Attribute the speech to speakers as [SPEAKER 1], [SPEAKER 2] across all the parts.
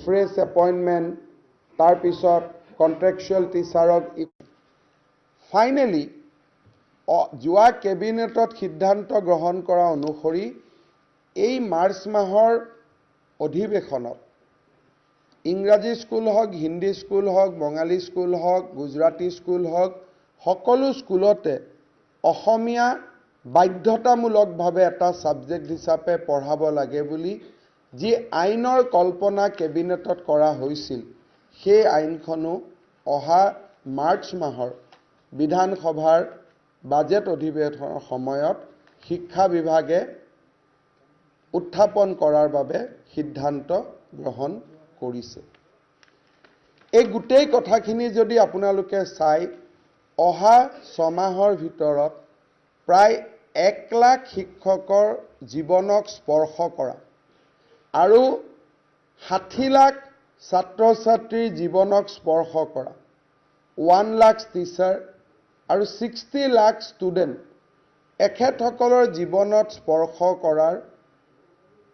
[SPEAKER 1] Fresh appointment, তাৰপিছত contractual টিচাৰক। Finally যোৱা কেবিনেটত সিদ্ধান্ত গ্ৰহণ কৰা অনুসৰি এই মাৰ্চ মাহৰ অধিৱেশনত ইংৰাজী স্কুল হওক, হিন্দী স্কুল হওক, বঙালী স্কুল হওক, গুজৰাটী স্কুল হওক, সকলো স্কুলতে অসমীয়া বাধ্যতামূলকভাৱে এটা ছাবজেক্ট হিচাপে পঢ়াব লাগে বুলি যি আইনৰ কল্পনা কেবিনেটত কৰা হৈছিল, সেই আইনখনো অহা মাৰ্চ মাহৰ বিধানসভাৰ বাজেট অধিৱেশনৰ সময়ত শিক্ষা বিভাগে উত্থাপন কৰাৰ বাবে সিদ্ধান্ত গ্ৰহণ কৰিছে। এই গোটেই কথাখিনি যদি আপোনালোকে চাই, অহা 6 মাহৰ ভিতৰত প্ৰায় 1 লাখ শিক্ষকৰ জীৱনক স্পৰ্শ কৰা আৰু 60 লাখ ছাত্ৰ ছাত্ৰীৰ জীৱনক স্পৰ্শ কৰা, 1 লাখ টিচাৰ আৰু 60 লাখ ষ্টুডেণ্ট, এখেতসকলৰ জীৱনত স্পৰ্শ কৰাৰ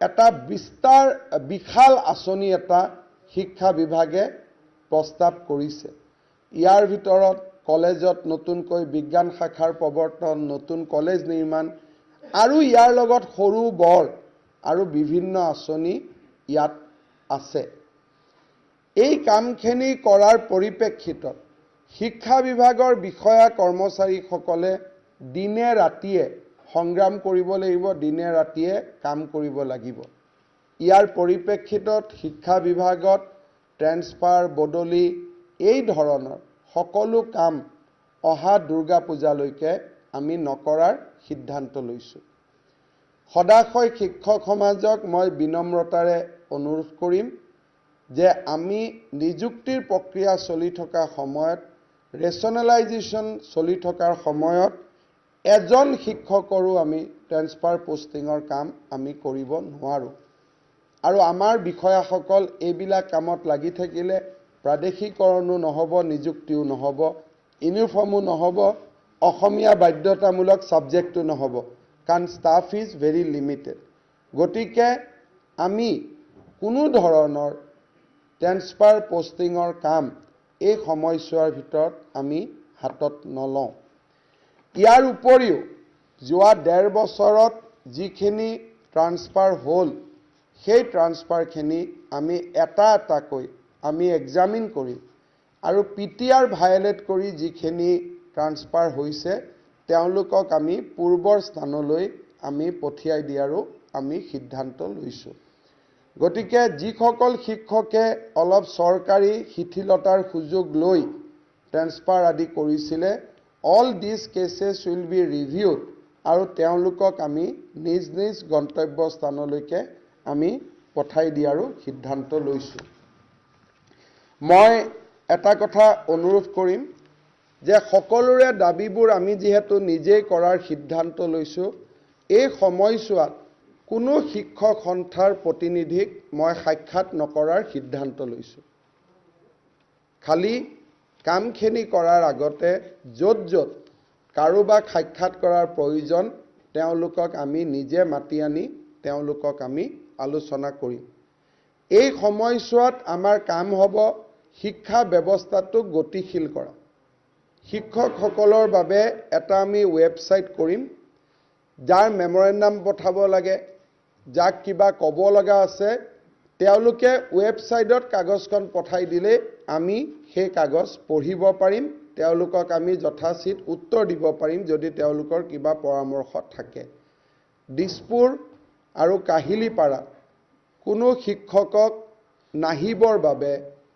[SPEAKER 1] এটা বিস্তাৰ বিশাল আঁচনি এটা শিক্ষা বিভাগে প্ৰস্তাৱ কৰিছে। ইয়াৰ ভিতৰত কলেজত নতুনকৈ বিজ্ঞান শাখাৰ প্ৰৱৰ্তন, নতুন কলেজ নিৰ্মাণ আৰু ইয়াৰ লগত সৰু বৰ আৰু বিভিন্ন আঁচনি ইয়াত আছে। এই কামখিনি কৰাৰ পৰিপ্ৰেক্ষিতত শিক্ষা বিভাগৰ বিষয়া কৰ্মচাৰীসকলে দিনে ৰাতিয়ে সংগ্ৰাম কৰিব লাগিব, দিনে ৰাতিয়ে কাম কৰিব লাগিব। ইয়াৰ পৰিপ্ৰেক্ষিতত শিক্ষা বিভাগত ট্ৰেন্সফাৰ, বদলি এই ধৰণৰ সকলো কাম অহা দুৰ্গা পূজালৈকে আমি নকৰাৰ সিদ্ধান্ত লৈছোঁ। সদাশয় শিক্ষক সমাজক মই বিনম্ৰতাৰে অনুৰোধ কৰিম যে আমি নিযুক্তিৰ প্ৰক্ৰিয়া চলি থকা সময়ত, ৰেচনেলাইজেশ্যন চলি থকাৰ সময়ত এজন শিক্ষকৰো আমি ট্ৰেন্সফাৰ, পষ্টিঙৰ কাম আমি কৰিব নোৱাৰোঁ। আৰু আমাৰ বিষয়াসকল এইবিলাক কামত লাগি থাকিলে প্ৰাদেশিকৰণো নহ'ব, নিযুক্তিও নহ'ব, ইউনিফৰ্মো নহ'ব, অসমীয়া বাধ্যতামূলক ছাবজেক্টো নহ'ব, কাৰণ staff is very limited। গতিকে আমি কোনো ধৰণৰ ট্ৰেন্সফাৰ, পষ্টিঙৰ কাম এই সময়ছোৱাৰ ভিতৰত আমি হাতত নলওঁ। ইয়াৰ উপৰিও যোৱা ডেৰ বছৰত যিখিনি ট্ৰান্সফাৰ হ'ল, সেই ট্ৰান্সফাৰখিনি আমি এটা এটাকৈ আমি এক্সামিন কৰিম আৰু পিটিআৰ ভায়লেট কৰি যিখিনি ট্ৰান্সফাৰ হৈছে, তেওঁলোকক আমি পূৰ্বৰ স্থানলৈ আমি পঠিয়াই দিয়াৰো আমি সিদ্ধান্ত লৈছোঁ। গতিকে যিসকল শিক্ষকে অলপ চৰকাৰী শিথিলতাৰ সুযোগ লৈ ট্ৰেন্সফাৰ আদি কৰিছিলে, all these cases will be reviewed আৰু তেওঁলোকক আমি নিজ নিজ গন্তব্য স্থানলৈকে আমি পঠাই দিয়াৰো সিদ্ধান্ত লৈছোঁ। মই এটা কথা অনুৰোধ কৰিম যে সকলোৰে দাবীবোৰ আমি যিহেতু নিজেই কৰাৰ সিদ্ধান্ত লৈছোঁ, এই সময়ছোৱাত কোনো শিক্ষক সন্থাৰ প্ৰতিনিধিক মই সাক্ষাৎ নকৰাৰ সিদ্ধান্ত লৈছোঁ। খালি কামখিনি কৰাৰ আগতে য'ত য'ত কাৰোবাক সাক্ষাৎ কৰাৰ প্ৰয়োজন, তেওঁলোকক আমি নিজে মাতি আনি তেওঁলোকক আমি আলোচনা কৰিম। এই সময়ছোৱাত আমাৰ কাম হ'ব শিক্ষা ব্যৱস্থাটোক গতিশীল কৰা। শিক্ষকসকলৰ বাবে এটা আমি ৱেবছাইট কৰিম। যাৰ মেমৰেণ্ডাম পঠাব লাগে, যাক কিবা ক'ব লগা আছে, তেওঁলোকে ৱেবছাইটত কাগজখন পঠাই দিলেই আমি সেই কাগজ পঢ়িব পাৰিম, তেওঁলোকক আমি যথাচিত উত্তৰ দিব পাৰিম যদি তেওঁলোকৰ কিবা পৰামৰ্শ থাকে। দিছপুৰ আৰু কাহিলীপাৰাত কোনো শিক্ষকক নাহিবৰ বাবে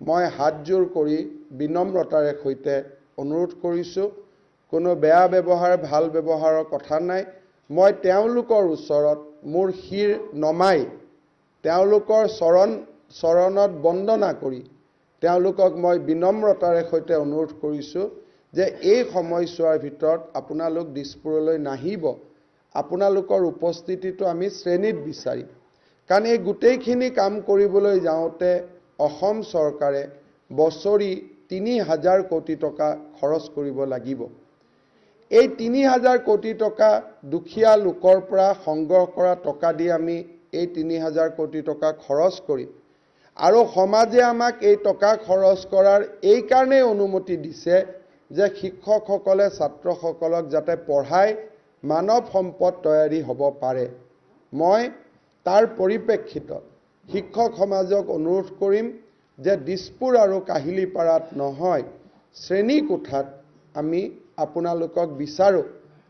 [SPEAKER 1] মই হাতযোৰ কৰি বিনম্ৰতাৰে সৈতে অনুৰোধ কৰিছোঁ। কোনো বেয়া ব্যৱহাৰ, ভাল ব্যৱহাৰৰ কথা নাই। মই তেওঁলোকৰ ওচৰত মোৰ শিৰ নমাই, তেওঁলোকৰ চৰণত বন্দনা কৰি তেওঁলোকক মই বিনম্ৰতাৰে সৈতে অনুৰোধ কৰিছোঁ যে এই সময়ছোৱাৰ ভিতৰত আপোনালোক দিছপুৰলৈ নাহিব। আপোনালোকৰ উপস্থিতিটো আমি শ্ৰেণীত বিচাৰিম, কাৰণ এই গোটেইখিনি কাম কৰিবলৈ যাওঁতে অসম চৰকাৰে বছৰি 3,000 কোটি টকা খৰচ কৰিব লাগিব। এই 3,000 কোটি টকা দুখীয়া লোকৰ পৰা সংগ্ৰহ কৰা টকা দি আমি এই 3,000 কোটি টকা খৰচ কৰিম। আৰু সমাজে আমাক এই টকা খৰচ কৰাৰ এইকাৰণেই অনুমতি দিছে যে শিক্ষকসকলে ছাত্ৰসকলক যাতে পঢ়াই মানৱ সম্পদ তৈয়াৰী হ'ব পাৰে। মই তাৰ পৰিপ্ৰেক্ষিতত শিক্ষক সমাজক অনুৰোধ কৰিম যে দিছপুৰ আৰু কাহিলীপাৰাত নহয়, শ্ৰেণীকোঠাত আমি আপোনালোকক বিচাৰোঁ।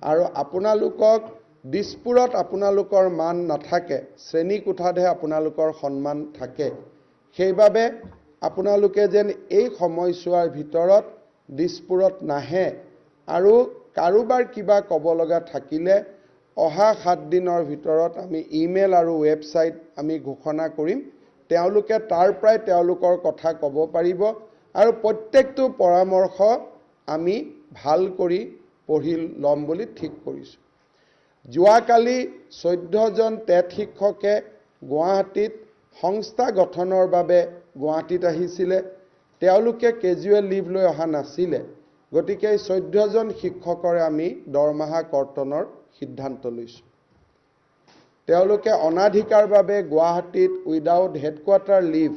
[SPEAKER 1] আৰু আপোনালোকক দিছপুৰত আপোনালোকৰ মান নাথাকে, শ্ৰেণীকোঠাতহে আপোনালোকৰ সন্মান থাকে। সেইবাবে আপোনালোকে যেন এই সময়ছোৱাৰ ভিতৰত দিছপুৰত নাহে আৰু কাৰোবাৰ কিবা ক'ব লগা থাকিলে অহা 7 দিনৰ ভিতৰত আমি ইমেইল আৰু ৱেবছাইট আমি ঘোষণা কৰিম। তেওঁলোকে তাৰ পৰাই তেওঁলোকৰ কথা ক'ব পাৰিব আৰু প্ৰত্যেকটো পৰামৰ্শ আমি ভাল কৰি পঢ়ি ল'ম বুলি ঠিক কৰিছোঁ। যোৱাকালি 14জন টেট শিক্ষকে গুৱাহাটীত সংস্থা গঠনৰ বাবে গুৱাহাটীত আহিছিলে। তেওঁলোকে কেজুৱেল লিভ লৈ অহা নাছিলে, গতিকে এই 14জন শিক্ষকৰে আমি দৰমহা কৰ্তনৰ সিদ্ধান্ত লৈছোঁ। তেওঁলোকে অনাধিকাৰভাৱে গুৱাহাটীত উইদাউট হেডকোৱাৰ্টাৰ লিভ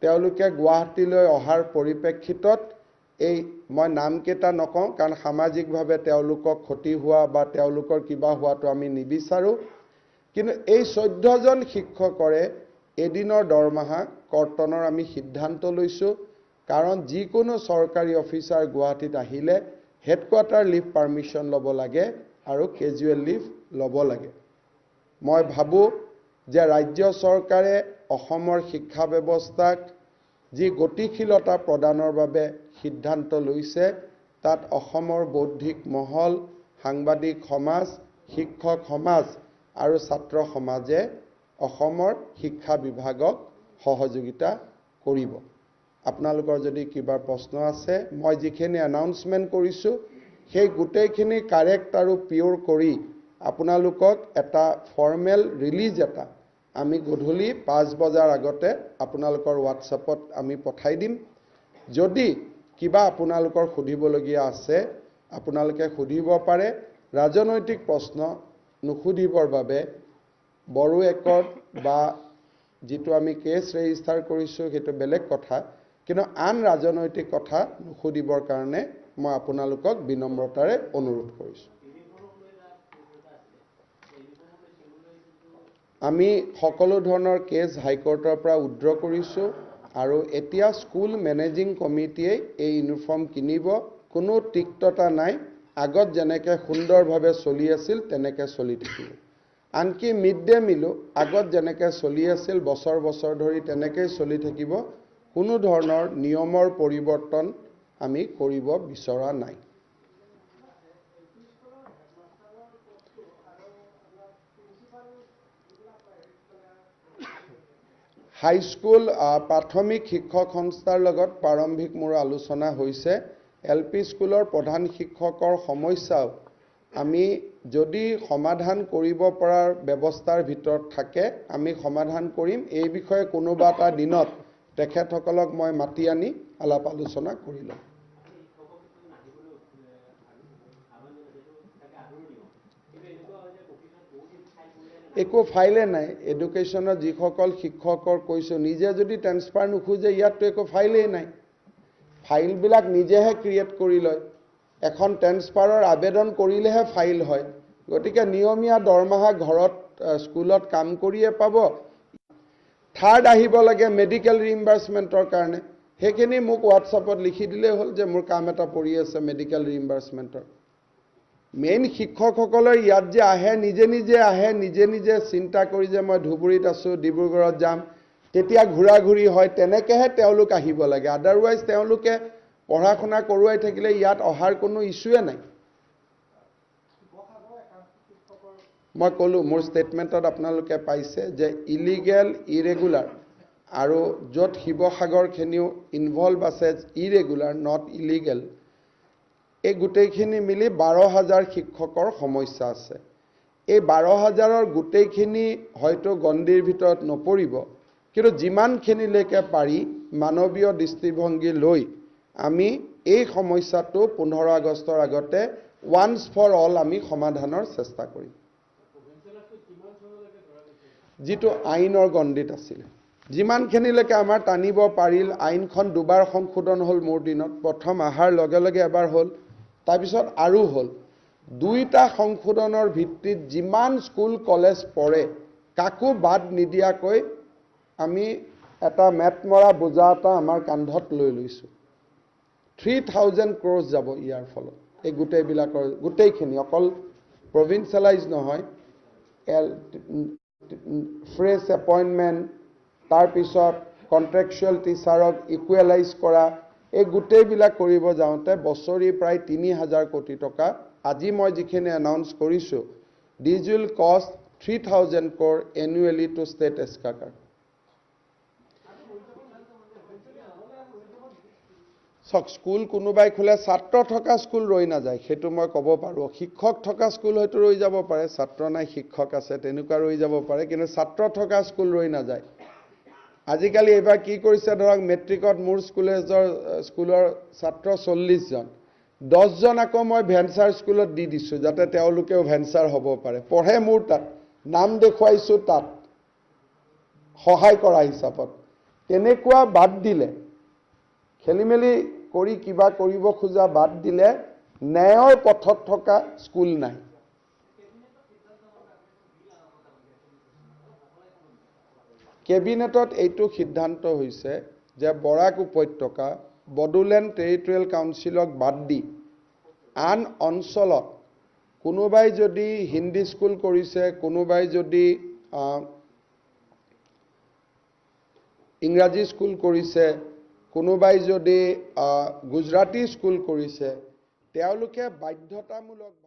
[SPEAKER 1] তেওঁলোকে গুৱাহাটীলৈ অহাৰ পৰিপ্ৰেক্ষিতত এই মই নামকেইটা নকওঁ, কাৰণ সামাজিকভাৱে তেওঁলোকক ক্ষতি হোৱা বা তেওঁলোকৰ কিবা হোৱাটো আমি নিবিচাৰোঁ। কিন্তু এই 14জন শিক্ষকৰে এদিনৰ দৰমহা কৰ্তনৰ আমি সিদ্ধান্ত লৈছোঁ, কাৰণ যিকোনো চৰকাৰী অফিচাৰ গুৱাহাটীত আহিলে হেডকোৱাৰ্টাৰ লিভ পাৰ্মিশ্যন ল'ব লাগে আৰু কেজুৱেল লিভ ল'ব লাগে। মই ভাবোঁ যে ৰাজ্য চৰকাৰে অসমৰ শিক্ষা ব্যৱস্থাক যি গতিশীলতা প্ৰদানৰ বাবে সিদ্ধান্ত লৈছে, তাত অসমৰ বৌদ্ধিক মহল, সাংবাদিক সমাজ, শিক্ষক সমাজ আৰু ছাত্ৰ সমাজে অসমৰ শিক্ষা বিভাগক সহযোগিতা কৰিব। আপোনালোকৰ যদি কিবা প্ৰশ্ন আছে, মই যিখিনি এনাউন্সমেণ্ট কৰিছোঁ সেই গোটেইখিনি কাৰেক্ট আৰু পিয়'ৰ কৰি আপোনালোকক এটা ফৰ্মেল ৰিলিজ এটা আমি গধূলি 5 বজাৰ আগতে আপোনালোকৰ হোৱাটছএপত আমি পঠাই দিম। যদি কিবা আপোনালোকৰ সুধিবলগীয়া আছে আপোনালোকে সুধিব পাৰে। ৰাজনৈতিক প্ৰশ্ন নুসুধিবৰ বাবে বড়ো একৰ্ড বা যিটো আমি কেছ ৰেজিষ্টাৰ কৰিছোঁ সেইটো বেলেগ কথা, কিন্তু আন ৰাজনৈতিক কথা নুসুধিবৰ কাৰণে মই আপোনালোকক বিনম্ৰতাৰে অনুৰোধ কৰিছোঁ। আমি সকলো ধৰণৰ কেছ হাইকোৰ্টৰ পৰা উইড্ৰ কৰিছোঁ আৰু এতিয়া স্কুল মেনেজিং কমিটিয়ে এই ইউনিফৰ্ম কিনিব, কোনো তিক্ততা নাই। আগত যেনেকৈ সুন্দৰভাৱে চলি আছিল তেনেকৈ চলি থাকিব। আনকি মিড ডে মিলো আগত যেনেকৈ চলি আছিল বছৰ বছৰ ধৰি তেনেকৈয়ে চলি থাকিব। কোনো ধৰণৰ নিয়মৰ পৰিৱৰ্তন আমি কৰিব বিচৰা নাই। হাইস্কুল প্ৰাথমিক শিক্ষক সংস্থাৰ লগত প্ৰাৰম্ভিক মোৰ আলোচনা হৈছে। এল পি স্কুলৰ প্ৰধান শিক্ষকৰ সমস্যাও আমি যদি সমাধান কৰিব পৰাৰ ব্যৱস্থাৰ ভিতৰত থাকে আমি সমাধান কৰিম। এই বিষয়ে কোনোবা এটা দিনত তেখেতসকলক মই মাতি আনি আলাপ আলোচনা কৰি ল'ম। একো ফাইলে নাই। এডুকেশ্যনত যিসকল শিক্ষকৰ কৈছোঁ, নিজে যদি ট্ৰেন্সফাৰ নোখোজে ইয়াততো একো ফাইলেই নাই। ফাইলবিলাক নিজেহে ক্ৰিয়েট কৰি লয়। এখন ট্ৰেন্সফাৰৰ আবেদন কৰিলেহে ফাইল হয়। গতিকে নিয়মীয়া দৰমহা ঘৰত স্কুলত কাম কৰিয়ে পাব। থাৰ্ড আহিব লাগে মেডিকেল ৰিইম্বাৰ্চমেণ্টৰ কাৰণে, সেইখিনি মোক হোৱাটছআপত লিখি দিলেই হ'ল যে মোৰ কাম এটা পৰি আছে মেডিকেল ৰিইম্বাৰ্চমেণ্টৰ। মেইন শিক্ষকসকলৰ ইয়াত যে আহে, নিজে নিজে আহে, নিজে নিজে চিন্তা কৰি যে মই ধুবুৰীত আছোঁ, ডিব্ৰুগড়ত যাম, তেতিয়া ঘূৰা ঘূৰি হয়, তেনেকৈহে তেওঁলোক আহিব লাগে। আদাৰৱাইজ তেওঁলোকে পঢ়া শুনা কৰোৱাই থাকিলে ইয়াত অহাৰ কোনো ইছ্যুৱে নাই। মই ক'লোঁ, মোৰ ষ্টেটমেণ্টত আপোনালোকে পাইছে যে ইলিগেল, ইৰেগুলাৰ আৰু য'ত শিৱসাগৰখিনিও ইনভলভ আছে, ইৰেগুলাৰ not illegal, এই গোটেইখিনি মিলি 12,000 শিক্ষকৰ সমস্যা আছে। এই 12,000ৰ গোটেইখিনি হয়তো গণ্ডিৰ ভিতৰত নপৰিব, কিন্তু যিমানখিনিলৈকে পাৰি মানৱীয় দৃষ্টিভংগী লৈ আমি এই সমস্যাটো 15 আগষ্টৰ আগতে ওৱান্স ফৰ অল আমি সমাধানৰ চেষ্টা কৰিম, যিটো আইনৰ গণ্ডিত আছিলে। যিমানখিনিলৈকে আমাৰ টানিব পাৰিল, আইনখন দুবাৰ সংশোধন হ'ল মোৰ দিনত, প্ৰথম অহাৰ লগে লগে এবাৰ হ'ল, তাৰপিছত আৰু হ'ল। দুইটা সংশোধনৰ ভিত্তিত যিমান স্কুল কলেজ পৰে কাকো বাদ নিদিয়াকৈ আমি এটা মেটমৰা বোজা এটা আমাৰ কান্ধত লৈ লৈছোঁ। 3000 ক্ৰ'ৰ্ছ যাব ইয়াৰ ফলত, এই গোটেইবিলাকৰ গোটেইখিনি, অকল প্ৰভিঞ্চিয়েলাইজ নহয়, ফ্ৰেছ এপইণ্টমেণ্ট, তাৰপিছত কণ্ট্ৰেকচুৱেল টিচাৰক ইকুৱেলাইজ কৰা, এই গোটেইবিলাক কৰিব যাওঁতে বছৰি প্ৰায় 3000 কোটি টকা। আজি মই যিখিনি এনাউন্স কৰিছোঁ, this will cost 3000 crore annually to state exchequer. চাওক, স্কুল কোনোবাই খোলে, ছাত্ৰ থকা স্কুল ৰৈ নাযায়, সেইটো মই ক'ব পাৰোঁ। শিক্ষক থকা স্কুল হয়তো ৰৈ যাব পাৰে, ছাত্ৰ নাই শিক্ষক আছে তেনেকুৱা ৰৈ যাব পাৰে, কিন্তু ছাত্ৰ থকা স্কুল ৰৈ নাযায়। আজিকালি এইবাৰ কি কৰিছে, ধৰক মেট্ৰিকত মোৰ স্কুলৰ ছাত্ৰ 40জন, 10জন আকৌ মই ভেঞ্চাৰ স্কুলত দি দিছোঁ, যাতে তেওঁলোকেও ভেঞ্চাৰ হ'ব পাৰে। পঢ়ে মোৰ তাত, নাম দেখুৱাইছোঁ তাত, সহায় কৰা হিচাপত। তেনেকুৱা বাদ দিলে, খেলি মেলি কৰি কিবা কৰিব খোজা বাদ দিলে, ন্যায়ৰ পথত থকা স্কুল নাই। কেবিনেটত এইটো সিদ্ধান্ত হৈছে যে বৰাক উপত্যকা, বডোলেণ্ড টেৰিটৰিয়েল কাউন্সিলক বাদ দি আন অঞ্চলত কোনোবাই যদি হিন্দী স্কুল কৰিছে, কোনোবাই যদি ইংৰাজী স্কুল কৰিছে, কোনোবাই যদি গুজৰাটী স্কুল কৰিছে, তেওঁলোকে বাধ্যতামূলকভাৱে